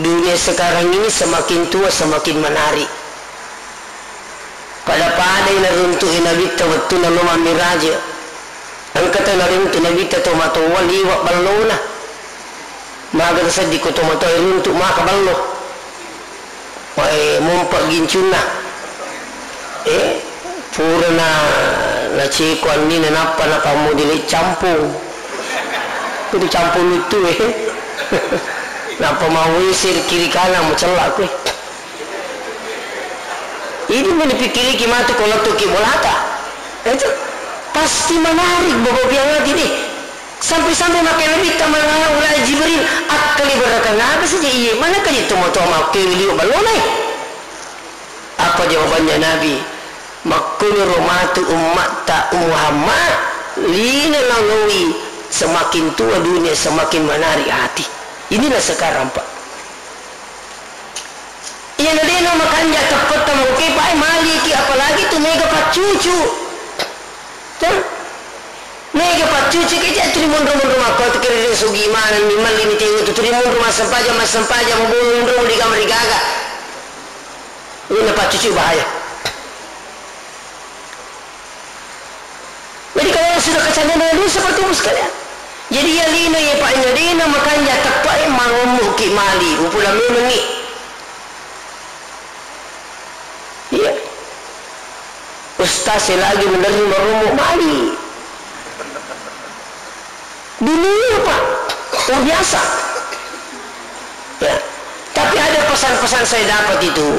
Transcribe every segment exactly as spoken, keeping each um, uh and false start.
Dunia sekarang ini semakin tua semakin menarik. Pada-padai naruntu'i Nabitta wettunna lo mammiraja. Engka tau naruntu' Nabitta tomatoa liwa' ballona. Maga tasedding ko tomatoa iruntu' maka ballo. Wae, mompa gincunna. Eh, purana naceko annina nappa napammodele campung. Kudu campung luttu, eh. Nappa mawese kiri kanan macella' koe. Ini mau dipikiriki matu ko lettuki bolata. Itu pasti menarik, Bapak Biang Adi deh. Sampai-sampai makkeda Nabitta, "Man haula'i Jibril, akkaliberakang aga saja iye, manakkaji tomatoa makkewe liwe' ballonai?" Apa jawabannya Nabi? "Makkuniro matu ummatta Muhammad, lino langaui, semakin tua dunia, semakin menarik hati." Inilah sekarang, Pak. Iya, na de'na makanja teppetta mangke, Pak, eh, maliki, apalagi tu mega paccucu. Tuh. Mega paccucu, kecek tuli monro-monro makko, tu kira sugi maneng ni, malli ni tengo tu tuli monro massempajang, massempajang, mabolo monro di kamar digaga. Ini na paccucu bahaya. Jadi kalau sudah kecanduan dengan dosa, Bapak Ibu sekalian. Jadi ya lino ya Pak, ina dena makanja teppa e, marommo ki mali, upula memang ni. Iya. Ustaz saya lagi menerima marommo mali. Dunia, Pak, luar biasa. Ya. Tapi ada pesan-pesan saya dapat itu,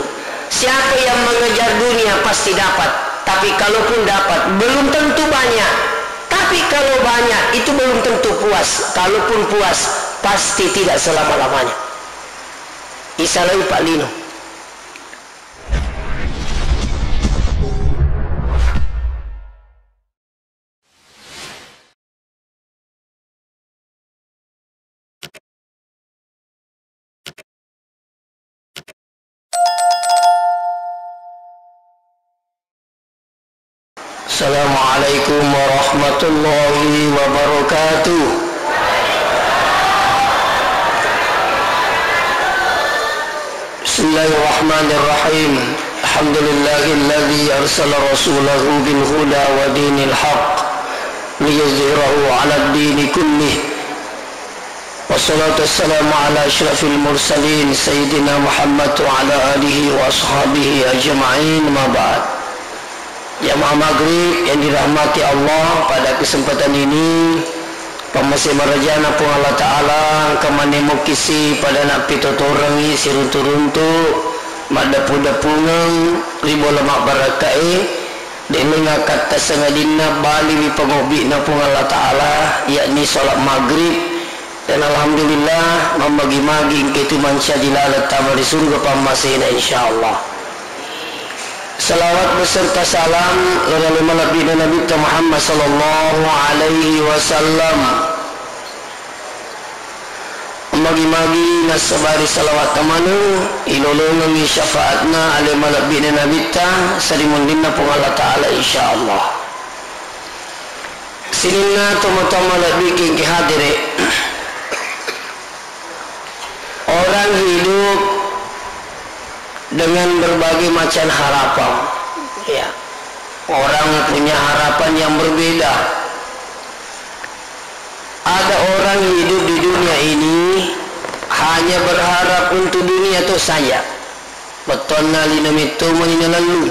siapa yang mengejar dunia pasti dapat. Tapi kalaupun dapat, belum tentu banyak. Tapi kalau banyak, itu belum tentu puas. Kalaupun puas, pasti tidak selama-lamanya. Isalai Pak Lino. Assalamualaikum warahmatullahi wabarakatuh. Bismillahirrahmanirrahim. Alhamdulillahilladzi arsala rasulahu bil huda wa dinil haq liyuzhirahu 'alad dini kullih. Wassalatu wassalamu ala asyrafil mursalin sayyidina Muhammad wa ala alihi wa ashabihi ajma'in, ma ba'd. Jamaah maghrib yang dirahmati Allah, pada kesempatan ini, pammase marajana Puang Allah Ta'ala, engka manne mukkisi pada nappitotorengngi siruntu-runtu, maddepu-depungeng ri bola mabbarakkae, de' mengakkatta sangadinna baliwi pangobbi'na Puang Allah Ta'ala, yakni salat maghrib, dan alhamdulillah, mammagi-magi engka tu mancaji laleng tama ri surga pammasena, insyaallah. Salawat beserta salam ri ale malebbi'na Nabitta Muhammad sallallahu alaihi wasallam. Magi-magi nassabari salawatta maneng, ilolongengngi syafaatna ale malebbi'na Nabitta, sarimunrinna Puang Allah Ta'ala, insyaallah. Sininna tomatoa malebbi engkae hadere. Orang hidup dengan berbagai macam harapan. Ya. Orang punya harapan yang berbeda. Ada orang hidup di dunia ini hanya berharap untuk dunia tu saja. Bettuanna lino metto mani nalellung.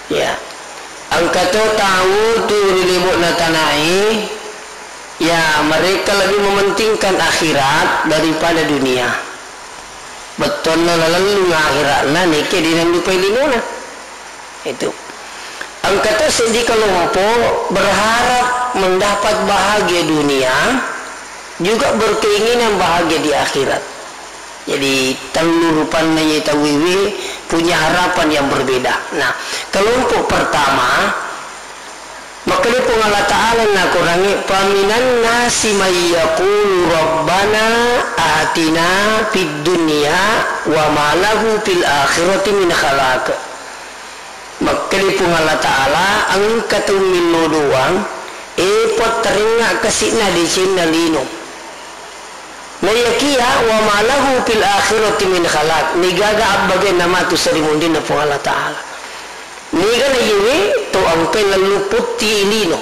Ya. Engka to tau tu ri lebo'na tanae, ya, mereka lebih mementingkan akhirat daripada dunia. Bettuanna nalellung akhiratna, nekke de' nandupai linona. Itu. Engka to seddi kelompok berharap mendapat bahagia dunia, juga berkeinginan bahagia di akhirat. Jadi, tellu rupanna ye tauwe punya harapan yang berbeda. Nah, kelompok pertama, makkedai Puang Allah Ta'ala na Korangnge, "Faminan nasi may yaqulu rabbana atina fid dunya wa ma lahu fil akhirati min khalaq." Makkedai Puang Allah Ta'ala, engka tau millo doang, e, Puang, tarengnga kasi'na decenna lino. Naiyakiya wa ma lahu fil akhirati min khalaq, nigaga abbagenna matu sarimunrinna Puang Allah Ta'ala. Niga naiyewe to engkai lalluputti lino.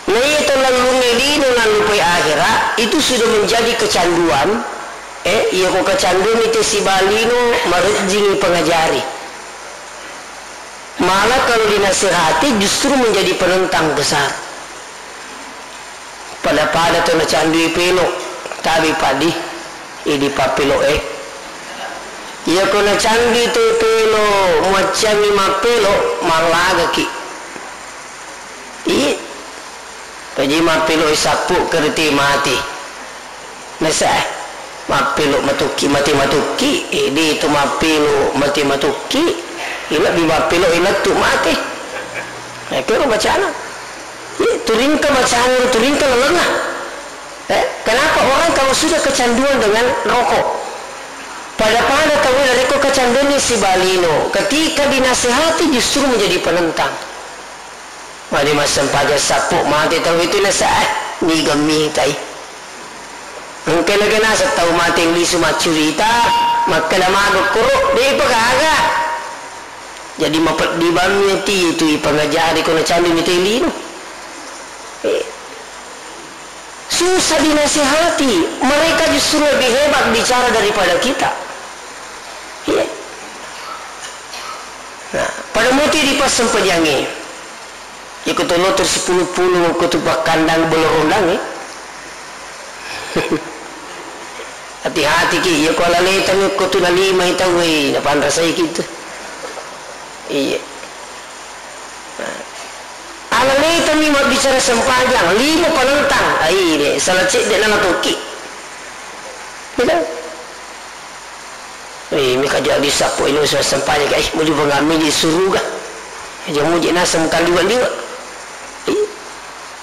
Naiya to lallungnge lino nallupai akhera, itu sudah menjadi kecanduan. Eh, iya ko kecanduan itu sibalino marejjingi pengajari. Malah kalau dinasihati justru menjadi penentang besar. Pada-pada to nacandui pelo, tabi padi, idi pappelo e. Iya ko nacandui to pelo, muaccangi mappelo, mallagaki. Iya. Paji mappelo e sappu kerti mati. Nasa, eh, mappelo matukki, mati matukki, eh, di itu mappelo mati matukki, eh, lebbi mappelo e lettu mati. Eh, kero bacana. Eh, turingka bacana, turingka lalenna. Eh, kenapa orang kalau sudah kecanduan dengan rokok? Pada-pada tahu rekko kecanduannya sibalino, ketika dinasihati justru menjadi penentang. Mani massempajang sappo mate tau itu nasa, eh, niga mitai. Engka lagi nasa tau mate lisu maccurita, makkeda madokkoro, depa gaga. Jadi mapeddi bammi ati itu ipangajari ko nacandu mitai lino. Eh. Susah dinasihati, mereka justru lebih hebat bicara daripada kita. Iya. Nah, pada muti di passempajangnge. Iko to lotor sepuluh puluh ko tu pakkandang bolo rondang, eh. Hati-hati ki, iya ko alaletami ko tu nalimai tau, eh, napanrasai ki tu. Iya. Nah. Alaletami mabbicara sempajang, lima panentang. Ai, de, salah cedde nana toki. Gitu. Eh, mika jadi sappo ilo sempajang, eh, muli bangami di suruga. Aja muji naseng kaliwa-liwa. Eh,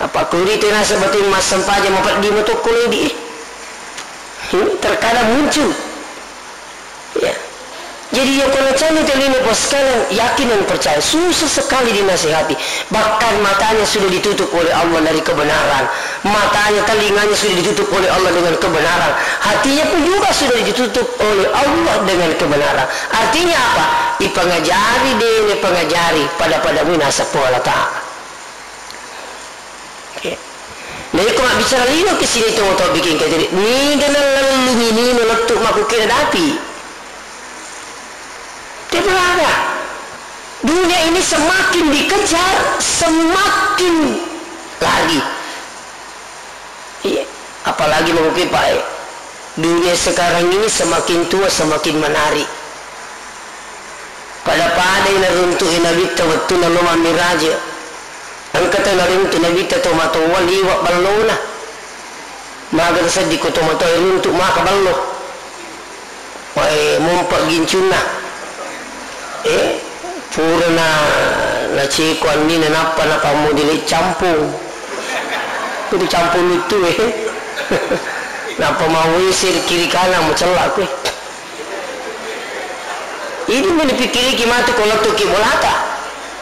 apa kurite naseng batin massempajang mapeddi motokko ledi, eh. Ini terkadang muncul. Ya. Jadi, ya, kalau cani telinga bos sekalian, yakin dan percaya, susah sekali dinasihati. Bahkan matanya sudah ditutup oleh Allah dari kebenaran. Matanya, telinganya sudah ditutup oleh Allah dengan kebenaran. Hatinya pun juga sudah ditutup oleh Allah dengan kebenaran. Artinya apa? Ipangajari dene pangajari pada-pada munasa Puang Allah Ta'ala. Oke. Nah, iko mabbicara lino ke sini to, to bikin kajari. Niga nalellungi lino lettu makkukira dapi. Tiap ada. Dunia ini semakin dikejar, semakin lari. Iya, apalagi makkukira, Pak, eh. Dunia sekarang ini semakin tua, semakin menarik. Pada-pada naruntu'i Nabitta wettunna lo mammiraja. Engka tau naruntu' Nabitta to matoa liwa' ballona. Maga seddi ko to matoa runtu' maka ballo. Wae, mompa gincunna. Eh, purana naceko annina nappa napammodele campung. Itu campung luttu, eh. Nappa mawese kiri kanan macella kue. Ini mau dipikiriki matu ko lettuki bolata.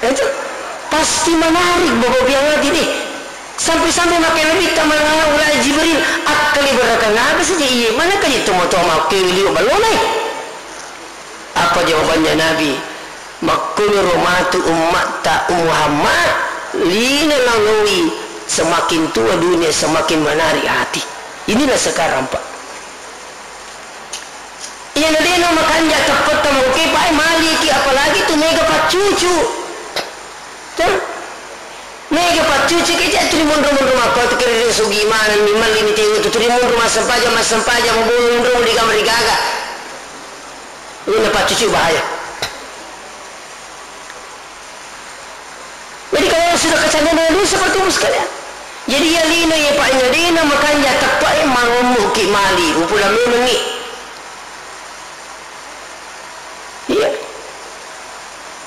Itu pasti menarik bobo biang hati deh. Sampai-sampai makkeda Nabitta, "Man haulai Jibril, akkali berakang apa saja iye, mana kaji tu moto makkeli liu ballonai?" Apa jawabannya Nabi? Makkuniro matu ummatta Muhammad, lino naloi, semakin tua dunia semakin menarik hati. Inilah sekarang, Pak. Iya, na dena makanja teppetta mangke, Pak, eh, maliki, apalagi tu mega paccucu. Tuh. Mega paccucu ke, jadi tuli monro-monro makko, tu kira sugi mana, ni malli ni tengu, tu tuli monro massempajang, massempajang, mabulu monro di kamar di gaga. Ini na paccucu bahaya. Jadi kalau sudah kecanduan dengan dosa, Bapak Ibu sekalian. Jadi ya lino ya Pak, nya dena makanja teppa'e mangummuki mali, upula memengi. Iya.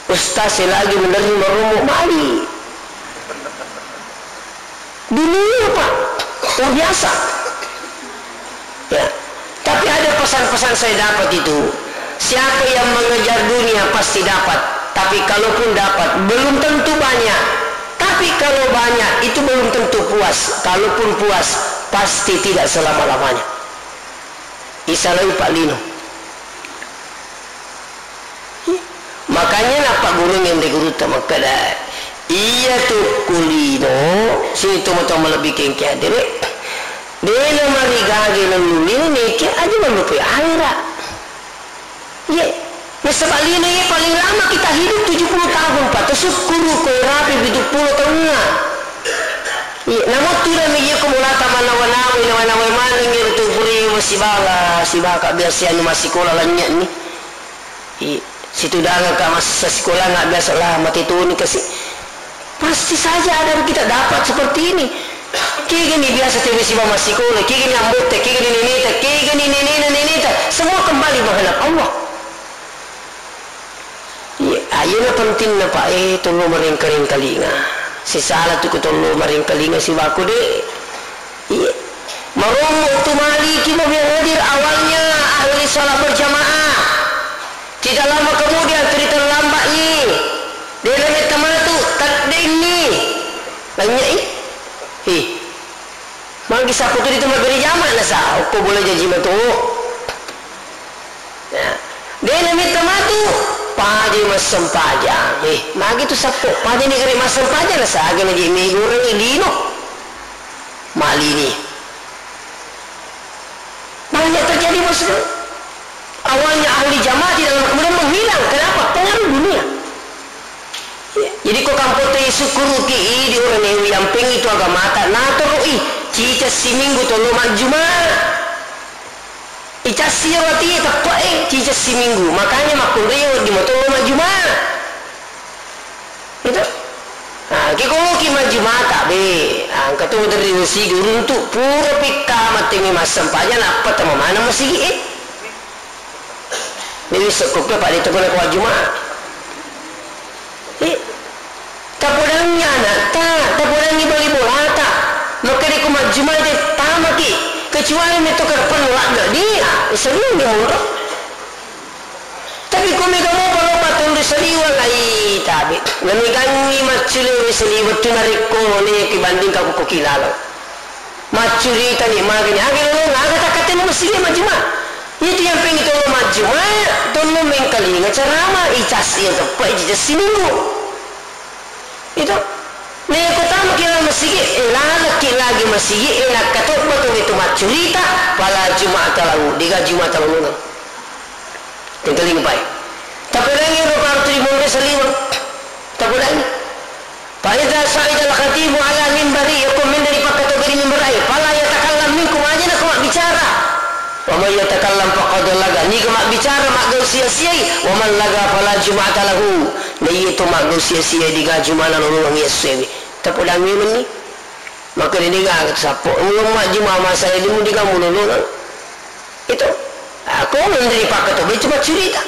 Ustaz lagi menerima romo mali. Dunia, Pak. Luar biasa. Ya. Tapi ada pesan-pesan saya dapat itu, siapa yang mengejar dunia pasti dapat. Tapi kalaupun dapat, belum tentu banyak. Tapi kalau banyak, itu belum tentu puas. Kalaupun puas, Pasti tidak selama-lamanya. Isalai Pak Lino. Makanya nappaggurungngi anre gurutta makkeda, iyatu ku lino, sining tomatoa malebbi kengke hadere, de namarigaga lellung lino, nekia aja mallupai ahera. Iye, nasaba lino iye paling lama kita hidup tujuh puluh tahun, Pak. Tasukkuru ko rapi pitu pulo taunna. Iye, namo tudang mi iya ko mulata manawa-nawa, nawa-nawa maneng iyaro tu pura masibala, sibaka biasa anu massikola lanynya ni. Iye, situdangaka massikola nga biasa lah mate toni kasi. Pasti saja ada kita dapat seperti ini. Kegani biasa tebe siba massikola, kegani ambotta, kegani neneta, kegani nenena neneta, semua kembali menghadap Allah. Iya, ayeuna pentingna, Pak, eh, tollo marengka-rengkalinga. Sisala tu ko tollo marengkalinga sibaku de. Iya. Marommo tu maliki mobil hadir awalnya ahli salat berjamaah. Tidak lama kemudian terlambat ni. Dena metta matu, taddenni. Lanynyai. Hi. Magi sappo tu ditu mabbere jama nasa, okko bola jaji matu. Ya. Dena metta matu, paja massempajang. Eh, magi tu sappo, paja ni kare massempajang nasa, aga na je mega orang lino. Malini. Banyak terjadi, Bosku. Awalnya ahli jamaah tidak lama kemudian menghilang. Kenapa? Pengaruh dunia. Ya, jadi ko kampotta isukkuruki i di urane uyampengi tu agamata, natoroi cica siminggu tollo majjuma. Icassi ro ati teppe e cica siminggu. Makanya makkunrai wedding matollo majjuma. Itu. Nah, ki koloki majjumata be, engka tu dari sigi uruntu pura pikka mattengi massempajang nappa tama maneng masigi e. Dewi sekkokke pada itu kena kuat Jumat. Eh, tapodangi anakta, tapodangi bali bolata. Maka di kumat Jumat de tamaki. Kecuali itu kerpen ladde dia, sering dimonro. Tapi ko mega mopa lopa tonri saliweng, ai tabe. Namegangngi maccule ri saliweng tu narekko ne kibandingka ko kilalo. Maccurita ni magani, aga lolong, aga takkatenni masigi majjuma. Itu yang pengen tollo majjuma, tollo mengkalinga carama, icas iya teppa, icas siminggu. Itu. Naiya ko tamaki laleng masigi, eh, lalekki lagi masigi, eh, nakkatobba tu itu maccurita, fala juma'ata lahu, dega juma'ata lahu. Tengkalinga pai. Tapodangi ro partu di monre saliweng. Tapodangi. Fa idza sa'idal khatibu ala mimbari, yako menre di pakkatobba ri mimbar e, fala yatakallam minkum, aja nako mabbicara. Wa man yatakallam faqad laga, niga mabbicara maggau sia-siai, wa man laga fala juma'ata lahu. Na iya to maggau sia-siai diga jumana lolongang iya essoewe. Tapodangi menni. Maka dini ga sappo, ulung majjuma masa ini mundi kamu lolongang. Itu. Aku menri pakkatobba cuma cerita.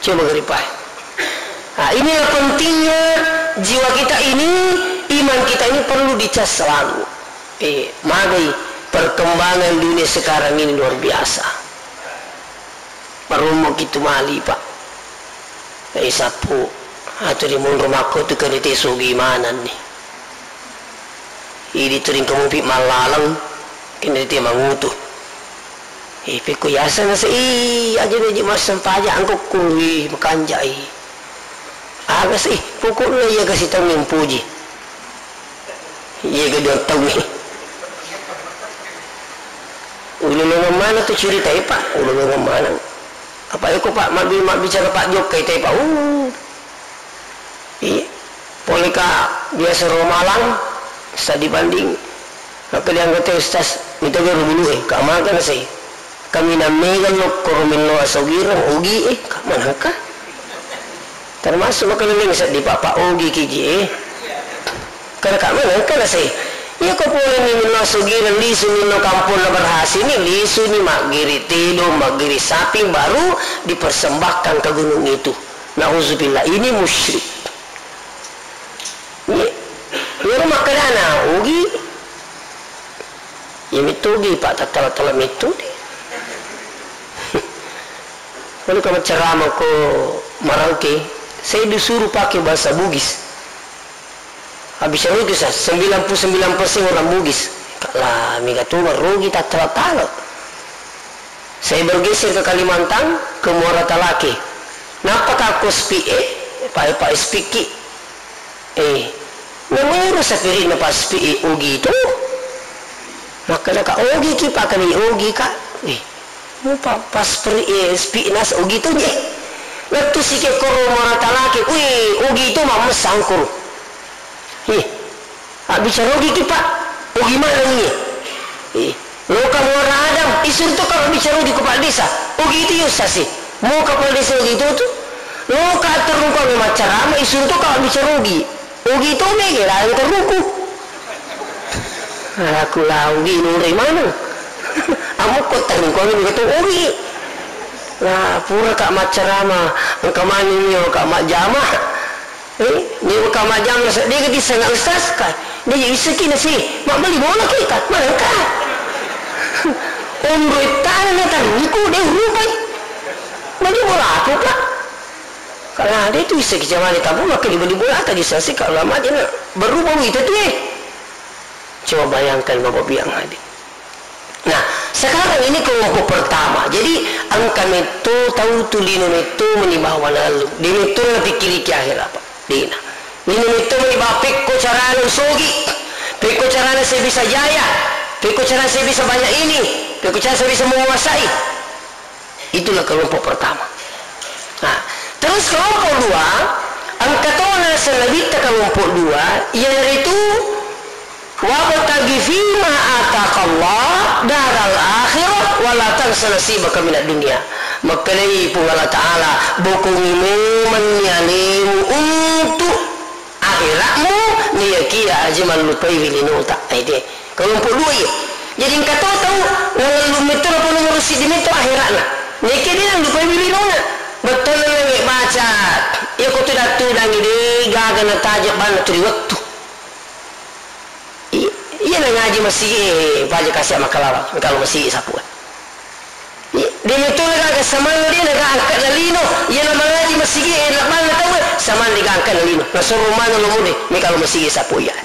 Coba garipai. Nah, inilah pentingnya jiwa kita ini, iman kita ini perlu dicas selalu. Eh, magai perkembangan dunia sekarang ini luar biasa. Marommoki tu mali, Pak. Eh, sappu. Atu di monro makko tu kani te sogi manenni. Idi tu ringka mupi mallaleng, kini te mangutu. Eh, pekko yaseng nase, ih, aja naji massempajang angkokku, ih, makanja, ih. Aga sih, pokokna iya kasi taung yang puji. Iya, kedua taung. Ulolongeng mana tu cerita, eh, Pak? Ulolongeng mana? Apa iko, Pak, mabbi-, mabbicara Pak Jokka itu, Pak? Uh. Iya. Pole ka biasa ro Malang, sa dibanding. Maka dianggota ustaz, mita guru dulu, eh, Kak, makan sih. Kami nammegan lokkoro millo asogireng, ogi, eh, Kak, manangka. Termasuk makaleleng seddi, Pak, Pak, ogi kiji, eh. Kada Kak, manangka nasai. Iya ko pole mi millo asogireng, lisu millo kampung na berhasil ni, lisu ni maggiri tedong, maggiri saping, baru dipersembahkan ke gunung itu. Nauzubillah, ini musyrik. Iya. Iyaro makkedana, ogi. Iya metto ogi, Pak, tattala-tala metto de. Lalu ka maccarama ko Merauke, saya disuruh pakai bahasa Bugis. Habis itu sa, sembilan puluh sembilan persen orang Bugis. Lah, mega tu merugi tattala-tala. Saya bergeser ke Kalimantan, ke Muara Talake. Nappa takko speed e, pa-, pa-, speed ki. Eh, namero sapiri'na pa speed e, Ogi tu. Makkeda ka, "Ogi ki, Pak," kani, "Ogi ka." Eh, mupa pas peri-, eh, speed na Ogi tu je. Lettu sike koro Muara Talake, wih, Ogi tu mammessa angkuru. Ih, abbicara Ogi ki, Pak. Ogi maneng iye. Eh, loka Muara Adam, isurtu ka abbicara Ogi ko Pak Desa. Ogi tu yo sasi. Mo ka Pak Desa Ogi tu tu. Loka terungkang maccarama, isurtu ka abbicara Ogi. Ogi to mege laleng terruku. Aku la Ogi nure maneng. Amukko terruku mega to Ogi. Nah, pura ka maccarama, engka mani mio ka majjama. Eh, mio ka majjama sedde ga disanga ustaz ka. Dia isseki nasi, mabbali bola ki ka, manengka. Onro ittana na terruku de rupai. Bali bola aku ka. Karena ada itu isseki jamani tabu, maka dibeli bola tadi sasi kalau lama aja na berubah itu tu eh. Coba bayangkan Bapak biang hadir. Nah, sekarang ini kelompok pertama. Jadi, engka metto tau tu lino metto meni bawa lalu. De metto na pikkiriki akhirat, Pak. Dina. Lino metto meni bawa pekko carana usogi. Pekko carana saya bisa jaya. Pekko carana saya bisa banyak ini. Pekko carana saya bisa menguasai. Itulah kelompok pertama. Nah, terus kelompok dua, engka tona senabitta kelompok dua, iyanaritu, "Wabtaghi fima atakallah daral akhirah wa la tansa nasibaka minad dunya." Makkedai Puang Allah Ta'ala, "Bokongi memanni alemu untuk akhiratmu, naiyakiya aja mallupaiwi linota." Aide, kelompok dua iya. Jadi engka to tau nangellung metto, napa nomoro siddi metto akhiratna. Naiyakiya de nallupaiwi linona. Bettuanna nangnge baca, iya ko tudang-tudangi de gaga nataja banna tu ri wettu. I-, iya na ngaji masigi, eh, paja kasi makkalawang, kalau masigi sapu. I-, de metto na gaga samanna de na gaga angkat na lino, iya na mangaji masigi, eh, na banna tau, eh, samanna de gaga angkat na lino. Na soro mana lo mude, mi kalau masigi sapu iya.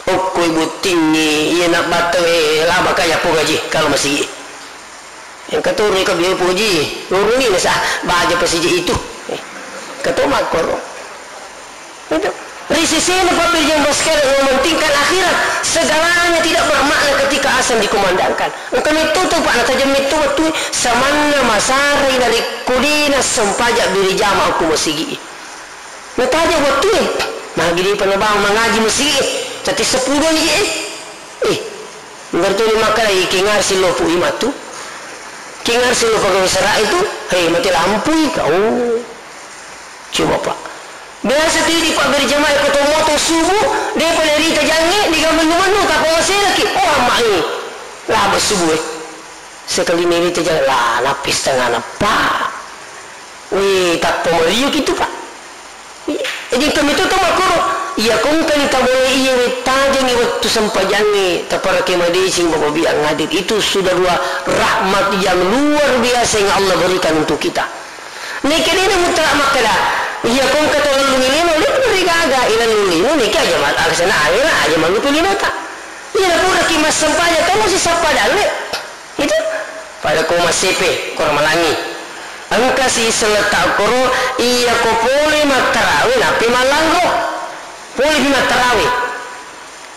Okkoi bottingngi, iya na batta, eh, lama kaya po gaji, kalau masigi. Engka to ri kabiwe puji, uruni nasa baja pasiji itu. Eh, engka to makkoro. Itu. Ri sesena pabbirjang baskara mementingkan akhirat, segalanya tidak bermakna ketika azan dikumandangkan. Engka metto to, Pak, natajeng metto wettu, samanna masarai narekko de nassempajang berjamaah ku masigi. Natajeng wettu e, magi de pa nabang mangaji masigi, tette seppulo ni e. Eh, engka toni makkeda, "Ih, kengar silopui matu. Kengar silopa gawe sara itu, hei, mate lampui kau." Coba, Pak. Biasa tu idi, Pak, berjamaah ko to moto subuh, de pa lerita jange, diga mennu-mennu, tappa maselaki. Oh, amma e. Laba subuh e. Sekali lerita jange, la, nappi setengah nappa. Wih, tappa mariuk itu, Pak. Jadi, engka metto to makkoro, iya ko engkani tabole iya wettajengi wettu sempajangnge, taparake madeceng Bapak Biang hadir. Itu sudah dua rahmat yang luar biasa yang Allah berikan untuk kita. Neke dena mutlak makkeda, iya ko engka to lellungi lino, lino rigaga, ilellung lino, neke aja ma-, agasena akhira aja mallutu linota. Iya, na puraki massempajang, tolong sisappa dalle. Itu pada ko masepe, ko ramalangi. Engka si selletta koro, iya ko pole mattarawe, nappi mallanro. Pole pi mattarawe.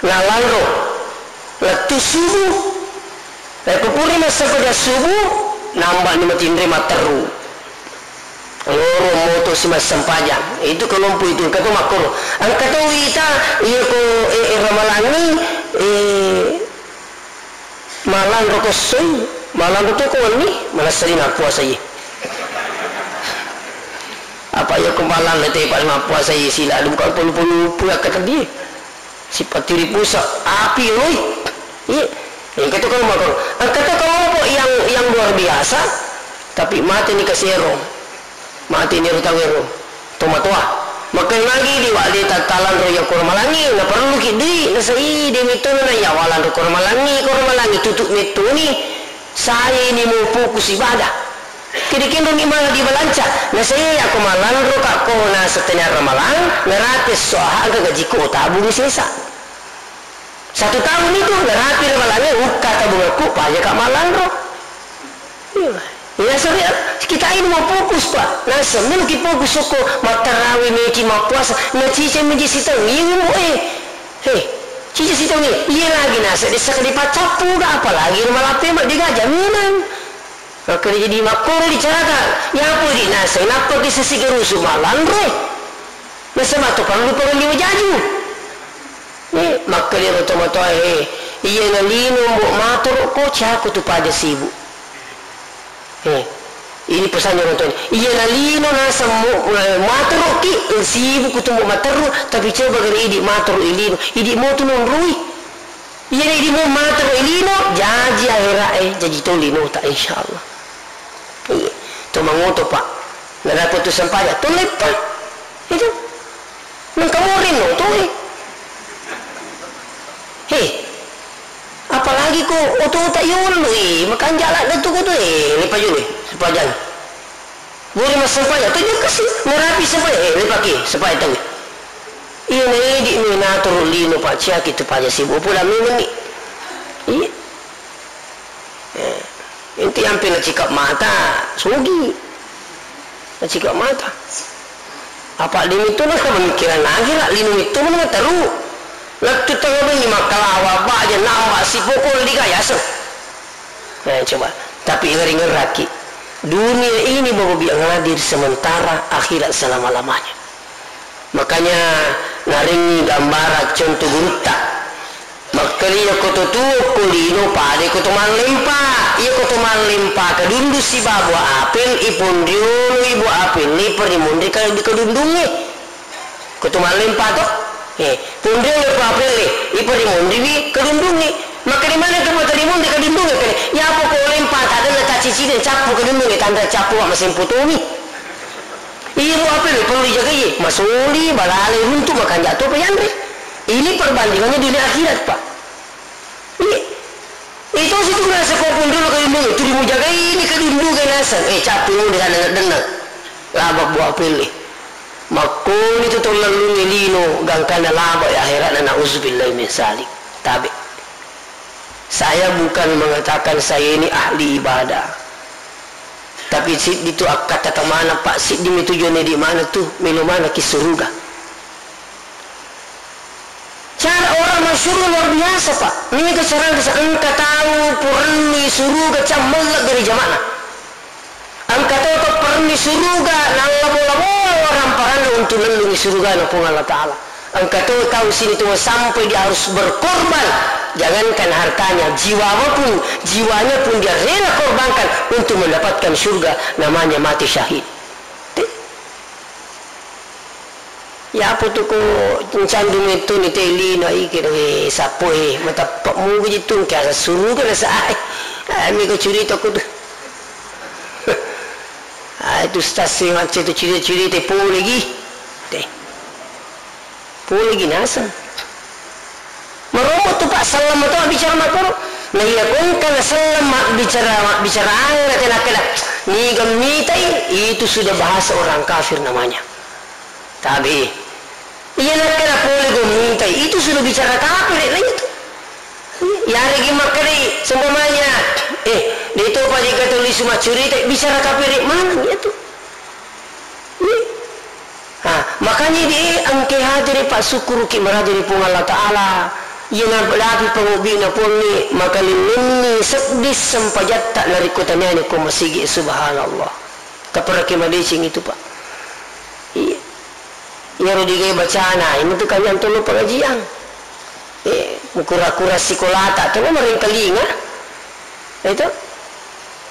Nallanro. Lettu subuh. Rekko pura massempajang subuh, nambani matinre matteru. Loro moto si massempajang. Itu kelompok itu, engka to makkoro. Engka to wita, iya ko, eh, eh, ramalangi, eh, Malanro ko essoi, malanro to ko wenni, manessa di mappuasa iye. Apa iya ko malanro te pa mappuasa iye sila, bukan ponu-ponu pura kata dia. Sipatiri pusa, api loi. Iya. Engka to kalau makan. Engka to kelompok yang, yang luar biasa, tapi mate ni kasero. Mate ni ro tau ero. Tomatoa. Makkeda magi di wa de tattalanro iya ko ramalangi, naparelluki dui, nasai de metto na iya walanro ko ramalangi, ko ramalangi tutu mettoni. Saya ini mau fokus ibadah. Kede kenroni malah di balanca. Nasai iya ko malanro ka ko na setengah ramalang, narate soha engka gajiko tabungi sesa. Satu tahun itu narapi ri malangnge, ukka tabungekku, pajaka mallanro. Iya. Ya, sorry, kita ini mau fokus, Pak. Naseng, melo ki fokus ko mattarawe, meki mappuasa, na cica miji sitaung, iya, Bu, eh. Heh, cica sitaung, iya lagi naseng, dessa kali paccappu ga, apalagi ri malape, ma, dega jaminan. Makkeda jadi makkoro dicaraka, yapo di naseng, nappa ki sesi gerusu malanro. Nasaba to parellu pengelli wajaju. Eh, makkediro tomatoae, eh, iyana lino mbo matoro ko, cako tu paja sibuk. Eh, ini pesannya orang tua. Iyana lino naseng mo, eh, matoro ki, eh, sibuk kutu mbo materru, tapi coba gare idi matoro i lino, idi mo tu nonroi. Iyana idi mo matoro i lino, jaji akhera, eh, jaji to linota, insyaallah. Iya, to mangoto, Pak. Narapi tu sempajang, to leppa. Itu. Nengka morin no to, eh. Heh. Apalagi ko oto tak yolo, eh. Makanja ladde tu ko tu, eh. Leppa jolo, eh. Sempajang. Buri massempajang, to jokka si. Narapi sempajang, eh. Leppa ki, sempajang tau. Iya, na idi mi natoro lino, Pak, ciaki tu paja sibuk. Pula memang ni. Iya. Eh, inti ampe nacikap mata, sugi. Nacikap mata. Apa demi tu na pemikiran akhirat, lino itu mana teru. Lettu tengah bengi makkalawa, baja nambah si pokok di kayasa. Eh, coba. Tapi ngeri-ngeraki. Dunia ini baru biar hadir sementara, akhirat selama-lamanya. Makanya narengngi gambara contoh gurutta. Makkeda iyako to tuo ko lino pada iko to mallempa. Iyako to mallempa kadundu sibawa buah apel, iponriolo i buah apel, ipa rimonri ka-, kadundungnge. Ko to mallempa to? Eh, ponriolo buah apel, ipa rimonriwi kadundungnge. Makkeda mana to mata rimonri kadundungnge kene? Yapo ko lempa tadenna tacicini cappu kadundungnge, tanra cappu wa masempu tomi. Iya, Bu, apa yang perlu dijagai? Masoli, balale, runtu, makanja to pa yanre. Ini perbandingannya dunia akhirat, Pak. Iya. Itu situ nasa ko pun dulu kayak ini, itu dimujagai ini kadundungnge naseng. Eh, capek mu di sana dengar. Labak buah pilih. Makkoni tu tollalungi lino, gangkana labak ya akhirat, na nauzubillahi min salik. Tabe. Saya bukan mengatakan saya ini ahli ibadah. Tapi siddi tu akkattata maneng, Pak, siddi mi tujuanna di mana tu, melo maneng ki suruga. Cara orang masuk suruga luar biasa, Pak. Ini ke cara engka tau purenni suruga cammella dari jama'na. Engka to tau parenni suruga, nallabo-labo ramparanna untuk lellungi surugana Puang Allah Ta'ala. Engka to tau sini tu sampai dia harus berkorban, jangankan hartanya, jiwa pun, jiwanya pun dia rela korbankan untuk mendapatkan surga, namanya mati syahid. Te-, Yapo tu ko ncandu metto ni te lino, ai kira, eh, sappo, eh, matappa muga ji tu, engka suruga na sae. Ah, mi ko curita ko tu. Ah, itu stasi macce tu curita-curita pole gi. Te. Pole gi naseng. Maromo tu, Pak, selleng mato mabbicara makkoro. Na iya ko engka na selleng mabbicara, mabbicara anga na tena keda. Niga mitai, itu sudah bahasa orang kafir namanya. Tabe. Iya nakkeda pole go mitai, itu sudah bicara kafir, na itu. Iya, yaregi makkedai, seumpamanya, eh, de to pa dikata lisu maccurita, bicara kafir maneng itu. Iya. Ah, makanya di engke hadere, Pak, sukkuruki maraja ri Puang Allah Ta'ala. Iya na dapi pangobina Puangnge, maka linnenni seddi sempajatta narekko taniani ko masigi, subhanallah. Taperraki madeceng itu, Pak. Iya. Iyaro digawe bacana, ini tu kalian tolong pengajian. Eh, kura-kura sikolata, tolong maringkalinga. Itu.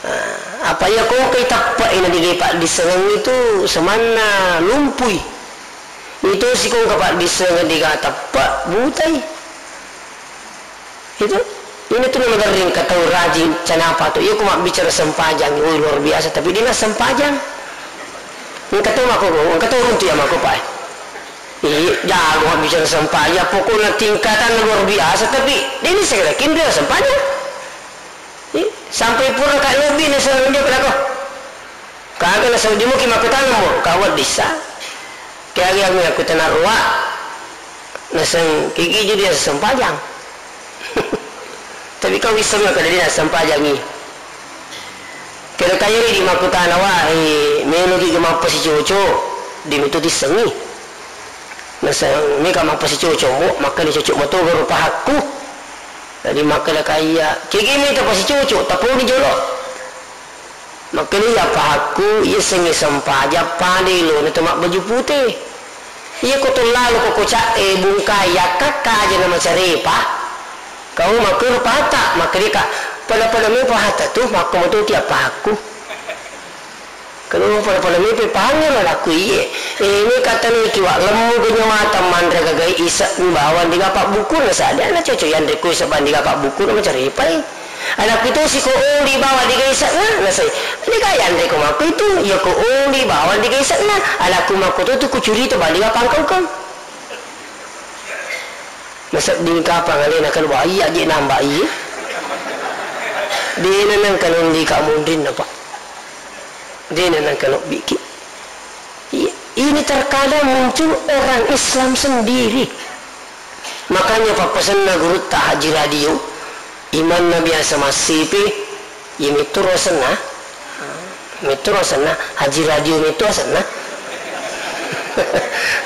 Ah, apa iya ko engka iteppe ina digawe paddissengeng itu semanna lumpui. Itu si ko engka paddissengeng diga teppe butai. Itu, ini tu magarring engka tau rajin canapa tu. Iya ko mabbicara sempajang, oh, luar biasa, tapi dia sempajang. Engka tau mako, engka tau runtu ya mako, Pak. Iya, jago mabbicara sempajang. Pokoknya tingkatan luar biasa, tapi dia ini segala kin dia sempajang. Ih, sampai pura ka lobi na sa dia pelako. Kaga na saudi muki makkutana mo, ka weddissa. Kiaga yang aku tena ruwa. Naseng kiki jadi sempajang. Wi kau wissengnga kada dena sempajangngi. Kero kayeri di makkutana wa, eh, meloki ga mappasicoco, di meto tissengngi. Nasa, meka mappasicoco mo, makkeda coco matoga ro pahakku. Jadi makkeda kaiya, kege meta pasicoco, taponi jolo. Makkeda iya pahakku, iya sengnge sempajang pada elona to mabbaju pute. Iya ko to lalo ko koca'e bungkai yakkakka aja na macarepa. Kau makkuro pahata, makkeda ka, pada-pada me pahata tu, makko matoki appahakku. Kanu pada-pada mepe pangnge malakku iye. Eh, ini katanya kiwa lemmu ke nyawata manre gagai isa bawang di gapak buku na sadana cocok yanre ku isa bandi gapak buku na macarepai. Anakku itu si ko oli bawa di gaisakna, nasai. Ini kaya yanre ko makku itu, ya ko oli bawa di gaisakna. Anakku makku tu, tu kucuri tu bandi gapak kau kau. Nasedding kapang alena keluar, iya je nambah iye. Dena nang kanun di kamunrin apa? Dena nang kanobbiki. Iya, ini terkadang muncul orang Islam sendiri. Makanya pappasenna gurutta Haji Radio, imanna biasa massipi, iya mettoro asenna. Mettoro asenna, Haji Radio metto asenna.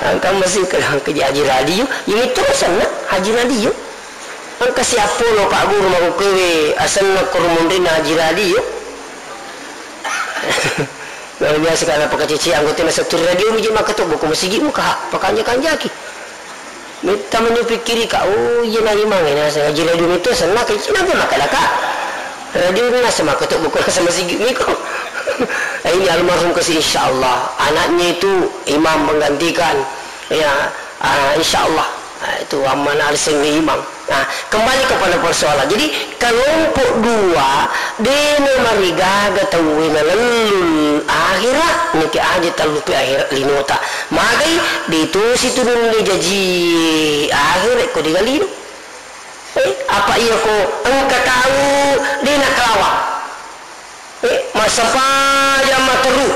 Angka masing ke, ke Haji Radio, iya mettoro asenna, Haji Radio. Engka siappolo Pak Guru makkukewe asenna koro munrinna Haji Radio. Luar biasa kana pakacece anggotana satu radio miji makkatobbo ko masigi muka pakanja-kanjaki. Metta mani pikkiri ka, oh iya na imang ina Haji Radio itu asenna ka cina pun makkada ka. Radio ini nasa makkatobbo ko nasa masigi miko. Ini almarhum kasi insyaallah anaknya itu imam menggantikan ya. Ah, insya Allah. Ah, itu amanah arseng imam. Nah, kembali kepada persoalan. Jadi, kelompok dua, dena marigaga tauwe nalellun akhirat, niki aja tallupi akhirat linota. Magai, ditusi tunun jaji akhirat ko digalino. Eh, apa iya ko engka tau dena kalawa. Eh, massempajang matteru.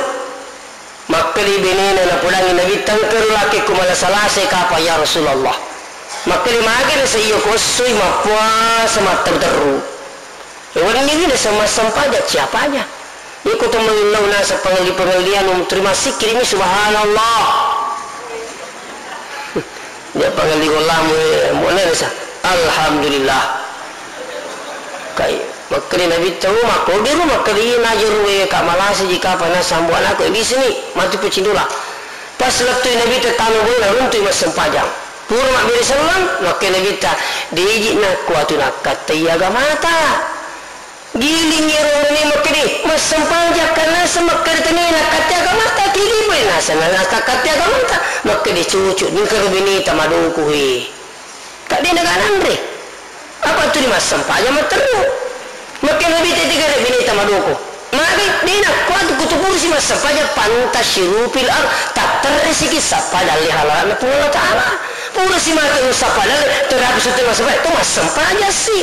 Makkeda benena napodangi Nabitta, engka ro lakekku malasa-lasai kapang ya Rasulullah. Makkeda magi naseng iya ko essoi mappuasa matteru-teru. Eh, wenni wi naseng massempajang siapanya. Iko to mengellau naseng pengelli-pengellian um terima sikkiri mi subhanallah. Dia pangelli gollamu, eh, mu'na nisa. Alhamdulillah. Kai, makkeda Nabitta, oh, makkogi ro, makkeda iya naja ro, eh, ka malasa ji kapang naseng ambo anakku, eh, bisini, matu pecindola. Pas lettui Nabitta tama bola, runtui massempajang. Pura mabbere selleng, makkeda Nabitta, deji nakkuatu nakkattai agamata. Giling ero meni makkeda, massempajang ka naseng makkeda tania nakkatte agamata, kigi pole naseng na-, nakkatte agamata. Makkeda cucu, ningka ro beneta madoko he. Ka de naga nanre. Apa tu di massempajang matteru. Makkeda Nabitta tiga re beneta madoko. Magi de nakkuatu kutupurusi massempajang pantasyiru fil ard, tatterresiki sappa dalle halalna Puang Allah Taala. Purasi mate sappa dalle, terapi sutte massempajang, tu massempajang si.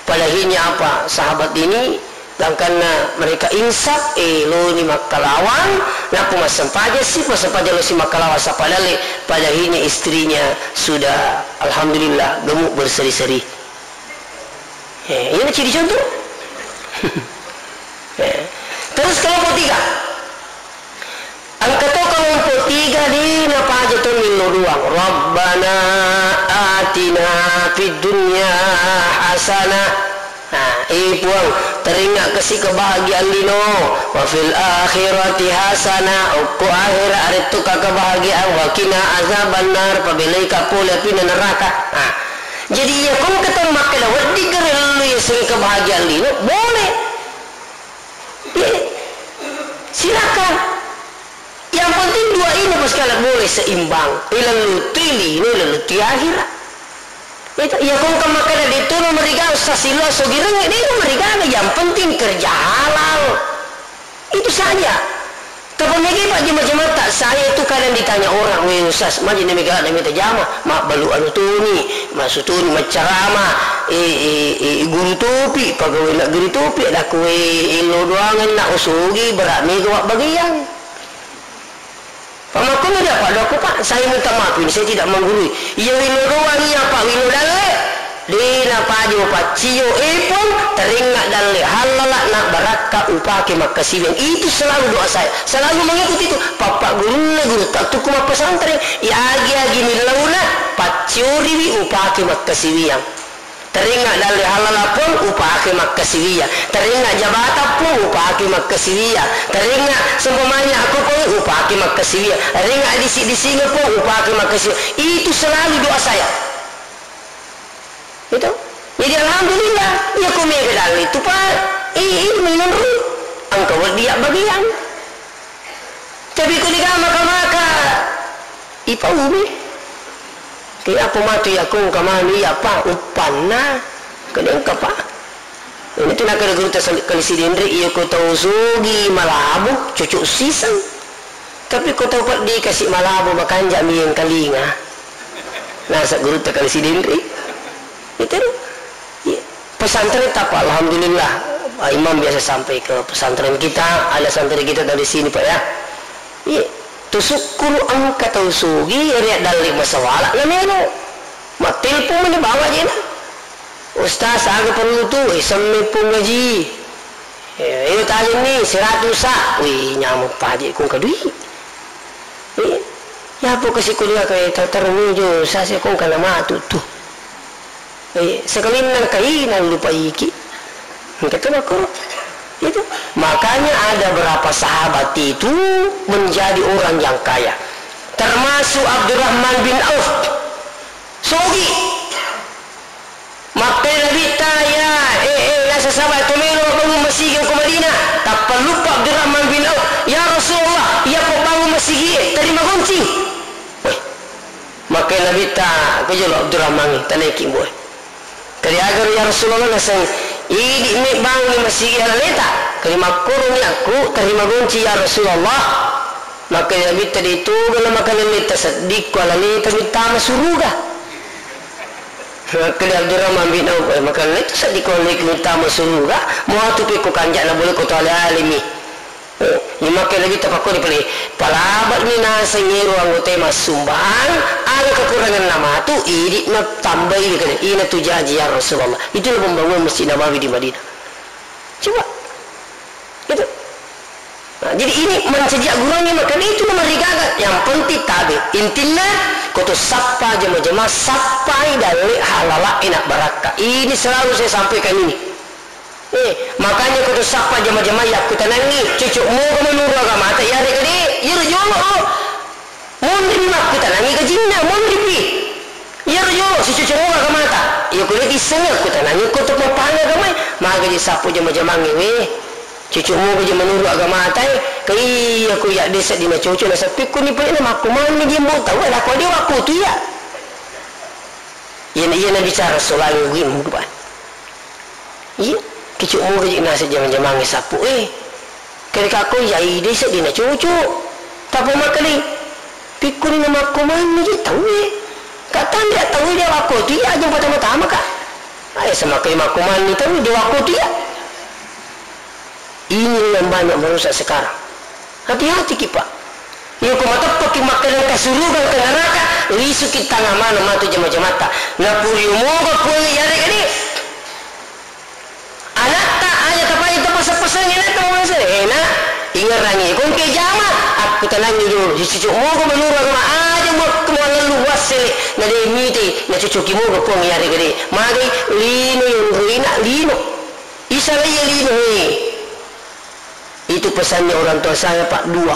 Padahinya apa sahabat ini, gangkanna mereka insaf, eh, loni makkalawang, nappa massempajang si, massempajang lo si makkalawang sappa dalle, padahinya istrinya sudah, alhamdulillah, gemuk berseri-seri. Eh, ini ciri contoh. Eh, terus kelompok tiga. Engka to kelompok tiga de napaja to millo doang. Rabbana atina fid dunya hasanah. Nah, eh Puang, teringat kasi kebahagiaan lino. Wa fil akhirati hasanah. Okko akhirat aretto ka kebahagiaan. Wa qina azabannar. Pabelai ka pole apina neraka. Nah, jadi iya kong ketong makkeda wedding gerellu ya sing kebahagiaan lino. Boleh. Iya. Silakan. Yang penting dua ini pas kala boleh seimbang. Ilalutui lino, ilalutui akhirat. Itu, iya kong kamakkada de tono marigaga sasilo sogireng, de itu marigaga, yang penting kerja halal. Itu saja. Tapi mega Pak jema-jemata, saya itu kadang ditanya orang, "Weh Ustaz, maji na mega na mita jama, mabbalu anu toni, masu toni maccarama, eh, eh, eh, guru topi, pegawai negeri topi, ada kue elo doangan nak usugi berat mega wak bagian." Pak Makun ada Pak Doku Pak, saya minta maaf ini, saya tidak menggurui. Iya wino doang iya Pak, wino dalle. De napaja upaccio, eh, Puang, tarengnga dalle hallala na barakka upake makkasiwiang. Itu selalu doa saya. Selalu mengikuti itu. Pappaggurunna guru tattukku mappesantreng. Iagi-agi ni launa, paccioriwi upake makkasiwiang. Tarengnga dalle hallala, Puang, upake makkasiwiang. Tarengnga jabata, Puang, upake makkasiwiang. Tarengnga seumpamanya aku, Puang, upake makkasiwiang. Tarengnga disi-disinga, Puang, upake makkasiwiang. Itu selalu doa saya. Itu. Jadi alhamdulillah, iya ko mega dalle itu pa, i, i, minunru. Engka wedding abbagiang. Tapi ko diga maka-maka, ipa umi. Kaya apa matu iya ko engka manu iya pa, uppanna. Kade engka pa. Ini tu nakada guru tasal-, kali sidenre, iya ko tau sugi malabu, cucuk siseng. Tapi ko tau peddi kasi malabu, makanja mi engkalinga. Nasa guru takali sidenre. Itu. Iya. Pesantren tapa, alhamdulillah. Ah, imam biasa sampai ke pesantren kita, ada santri kita dari sini, Pak, ya. Iya. Tusukkuru engka tau sugi, ria dalle masawala, na melo. Mattelpon mani bawa jena. Ustaz, aga perlu tu? Eh, semme pung ngaji. Eh, iyo tajenni, seratus sa. Wih, nyamuk paje kung kadui. Eh, yapo kasi kuliah ke tatar mujo, sase kung kana matu tu. Eh, sekalinna kaina lupa iki. Engka tu makuru. Itu. Makanya ada berapa sahabat itu menjadi orang yang kaya. Termasuk Abdurrahman bin Auf. Sogi. Makkeda Nabitta, ya, eh, eh, nasaba to melo mabbangung masigi ko Madinah. Tappa luppa Abdurrahman bin Auf, "Ya Rasulullah, iya pabbangung masigi e, terima goncing." Weh, makkeda Nabitta, ko jolo Abdurrahman, tanaiki boe. Kadi agaro ya Rasulullah naseng, idi mi bangungi masigi alaleta. Kadi makkoroni aku terima goncing ya Rasulullah. Makkeda Nabitta, de tu gala makalelleta seddikku alaleta mittama suruga. Makkeda Abdurrahman bin Auf, eh, makkeda, "Itu seddi ko leki utama suruga, mau tu pekko kanjak na boleh ko to ale-ale mi." Eh, ni makkeda Nabitta pakkoni pale, "Palabak ni naseng ero anggota massumbang, aga kekurangan na matu, idi na tambai," kede, "Ina tu jaji ya Rasulullah." Itu na pembangunan Masjid Nabawi di Madinah. Coba. Gitu. Nah, jadi ini mancaji agguruangngi, maka itu nomor rigaga. Yang penting tabe. Intinna, koto sappa jama-jama, sappai dalle halala enak barakka. Ini selalu saya sampaikan ini. Eh, makanya koto sappa jama-jama yakkutanangi, cocok moga menurut agamata, ya rega de, ya jolo. Monripi makkutanangi gajinna, monripi. Iyaro jolo, sicucu moga agamata. Iya ko de issengngi akkutanangi ko to mapahang agamae, maga je sappo jama-jamangnge we. Cucu moga je menurut agamata e, ka iya ko iya de seddina cocok na seppikku ni pale na makkumanni je mbo tau, eh, lako de wakku tu iya. Iya na, iya na bicara solangi wi mbo ba. Iya, kicuk moga je naseng jama-jamangnge sappo e. Kere kakko iya ide seddina cucu. Tappa makkali, pikkuni namakko manni je tauwe. Ka tanre tauwe de wakko tu iya aja pertama-tama ka. Ae semakkali makko manni tauwe de wakko tu iya. Ini yang banyak merusak sekarang. Hati-hati ki, Pak. Iya ko mateppeki makkeda engka suruga engka neraka, lisuki tangnga maneng matu jama-jamatta. Napurio moga puang yarega de. Anatta aja tapaja tapaseng-paseng anatta mawaseng. Eh, nak, ingerangi. Ko engka jama, akkutanangi dulu. Sicucuk moga menurut agama aja muakku muallallu wassele. Na de mite, nacucuki moga puang yarega de. Magai lino yonroi nak lino. Isa laiya lino he. Itu pesannya orang tua saya, Pak, dua.